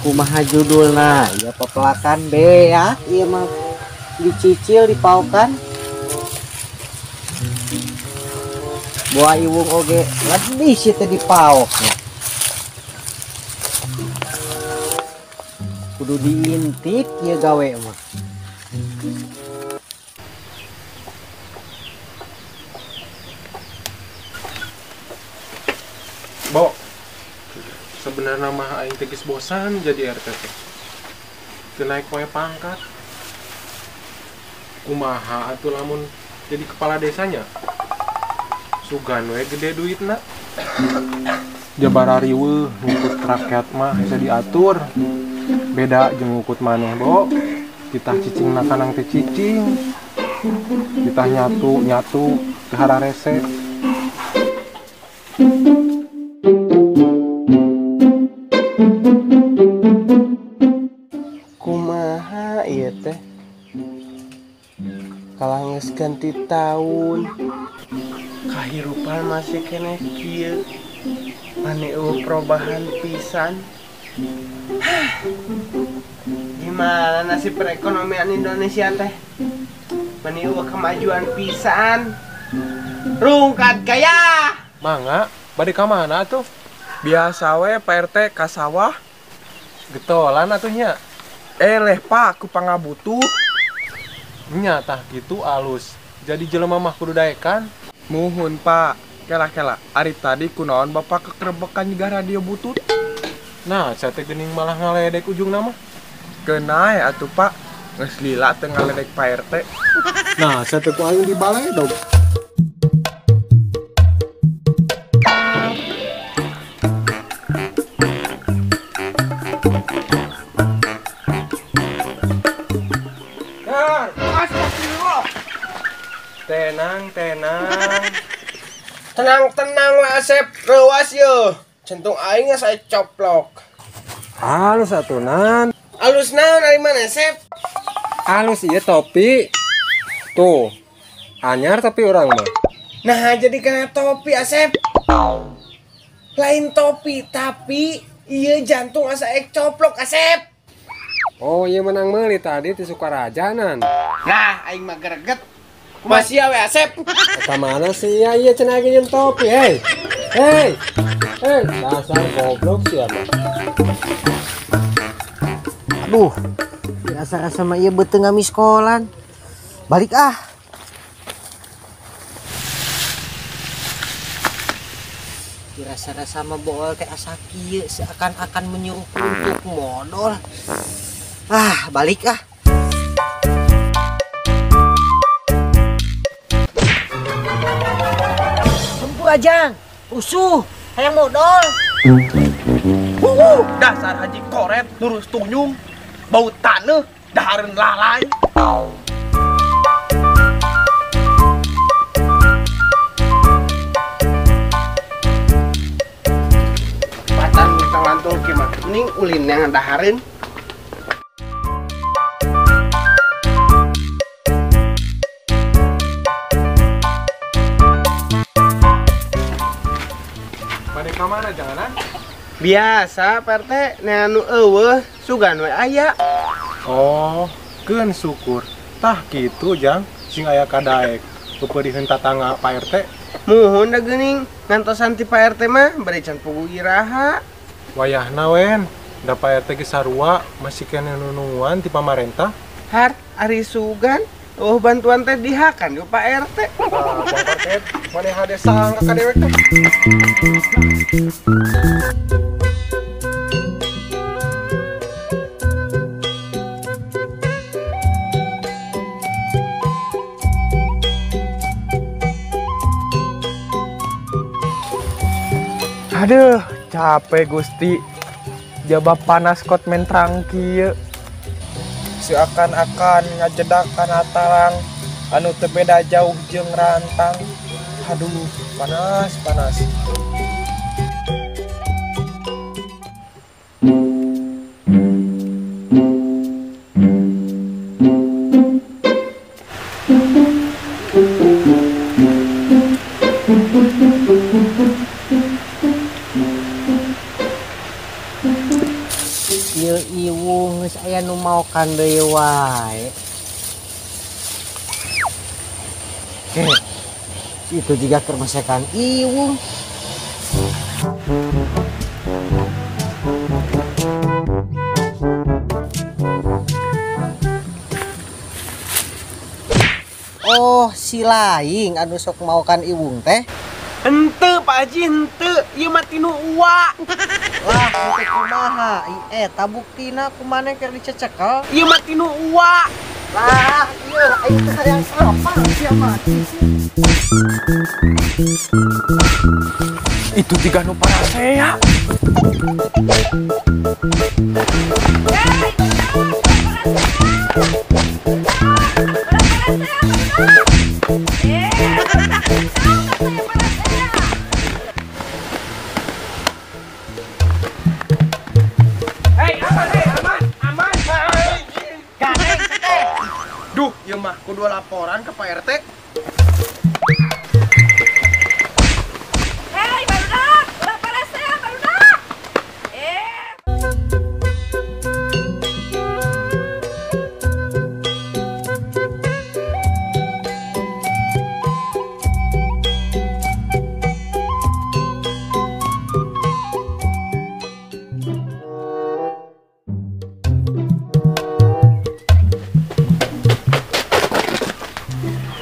Kumaha judulna? Ya pepelakan beak ieu mah dicicil dipaukan. Boa iwung oge lebih sih teh dipaok. Kudu diintip ieu gawe mah. Bo, sebenarnya mah aing teh geus bosan jadi RT teh. Teu naik wae pangkat. Kumaha atuh lamun jadi kepala desanya? Sugan we gede duitna. Jabara riweuh ngikut rakyat mah bisa diatur. Beda jeung ngukut maneh, Bo. Titah cicing nakanang teh cicing. Titah nyatu nyatu teu hararese. Kumaha ieu teh? Kalah geus ganti taun. Kahirupan masih keneh kieu. Mane eueuh perubahan pisan. Gimana nasib perekonomian Indonesia teh? Mani eueuh kemajuan pisan. Rungkat gaya. Mangga, bade ka mana atuh? Biasa we Pak RT ka sawah. Getolan atuh nya. Eleh Pak, ku pangabutuh. Nya tah kitu alus. Jadi jelema mah kudu daekan. Muhun Pak, kela-kela. Ari tadi kunaon Bapak kekerebekan juga radio butut. Nah, saya teh geuning malah ngaledek ujung nama. Keuna atuh Pak, geus lila teu ngaledek Pak RT. Nah, saya teh ku aing dibaledog. Tenang, tenang. Tenang-tenang we Asep, reuas yeuh. Jantung aing geus aya coplok. Halus atuh nan. Alus naon ari mana Sep? Halus ieu topi. Tuh. Anyar tapi urang mah. Nah, jadi kena topi Asep. Lain topi tapi ieu jantung asa ek coplok Asep. Oh, ieu menang meuli tadi ti Sukaraja nan. Nah, aing mah greget. Masih we Asep. Ka mana sih ya ieu cenah ge nyeun topi, hei. Hei. Hei, dasar goblok sia mah. Aduh, rasa-rasa mah ieu beuteung ngamiskolan. Balik ah. Rasa-rasa mah bool teh asa kieu seakan-akan menyuruh untuk modal. Ah, balik ah. Ajang, usuh, hayang modal. Dasar haji koret, lurus tunyum, bau taneuh, dahareun lalai. Patan lantung kieu mah, mending ulin yang dahareun. Kamana janganan? Biasa Pak RT, anu eueuh sugan we aya. Oh, keun syukur. Tah kitu jang, sing aya kadaek. Peupeuriheun tatangga Pak RT. Muhun da geuning, ngantosan ti Pak RT mah bari can puguh iraha. Wayahna wen, da Pak RT geus sarua masih keneh nununguan ti pamarentah. Har, ari sugan oh bantuan teh dihakan ku Pak RT. Tah, Pak RT, maneh hade sangka ka dewek teh. Aduh, capek Gusti. Jaba panas kot mentrang kieu. Seakan-akan ngajedak kana talang anu teu beda jauh jeung rantang. Aduh, panas, panas. Maokan deui wae. Itu juga keur masakan iwung. Oh, si laing anu sok maokan iwung teh. Henteu Pak Haji, henteu. Ieu mah tinu uwa. Lah, henteu kumaha? Eta buktina kumaneh keur dicecekel. Ieu mah tinu uwa. Lah, ieu aing teh hayang apa sia mah. Itu tiga nu parasea. Hei, aman, hei, aman, aman. Gandeng, teh. Duh, ieu mah kudu laporan ke Pak RT. Hei, barudak, ulah parasea, barudak.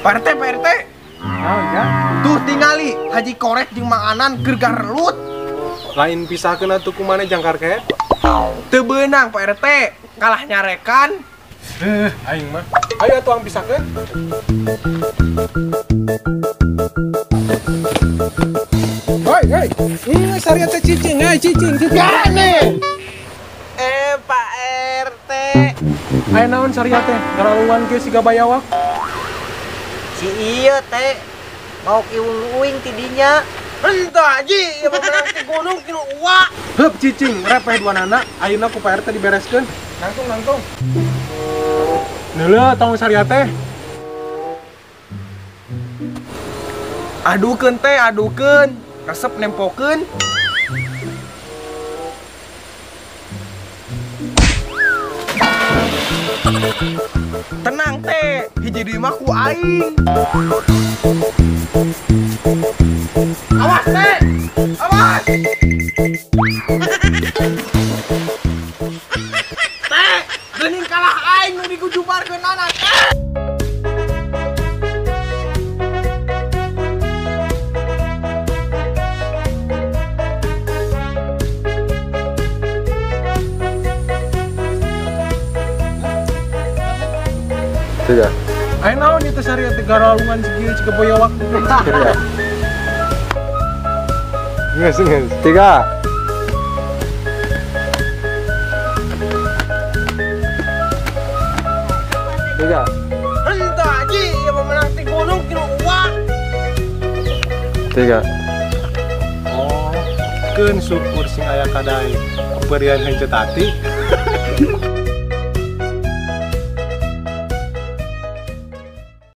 Pak RT, Pak RT. Nah, ya. Tuh tingali Haji Korek jeung Mang Anan keur garelut. Lain pisahkeun atuh kumaneh jangkar kaet. Teu beunang Pak RT, kalah nyarekan. Aing mah. Ayo atuh ang pisahkeun. Hoi, hoi. Saria teh cicing, cicing, cicing. Gane. Pak RT. Aya naon saria teh? Garaluan kieu siga bayawak. Si ieu teh mau iwung uing tidinya. Henteu Haji, ieu mah menang ti gunung tinu uwa. Heup cicing, repeh dua nana, ayeuna ku Pak RT dibereskeun. Nangtung, nangtung. Neuleuh tong saria teh. Adukeun teh, adukeun. Resep nempokeun. Tenang teh, hiji deui mah ku aing. Awas teh, awas. Teh, geuning kalah aing nu digujubarkeunana teh. Tiga. Ayo naon ieu teh saria teh garalungan sakieu ciga boyawak. Tiga. Geus, geus. Tiga. Tiga. Henteu Haji, ieu mah menang ti gunung tinu uwa. Tiga. Oh, keun syukur sing aya kadaek. Peureun heuncet ati.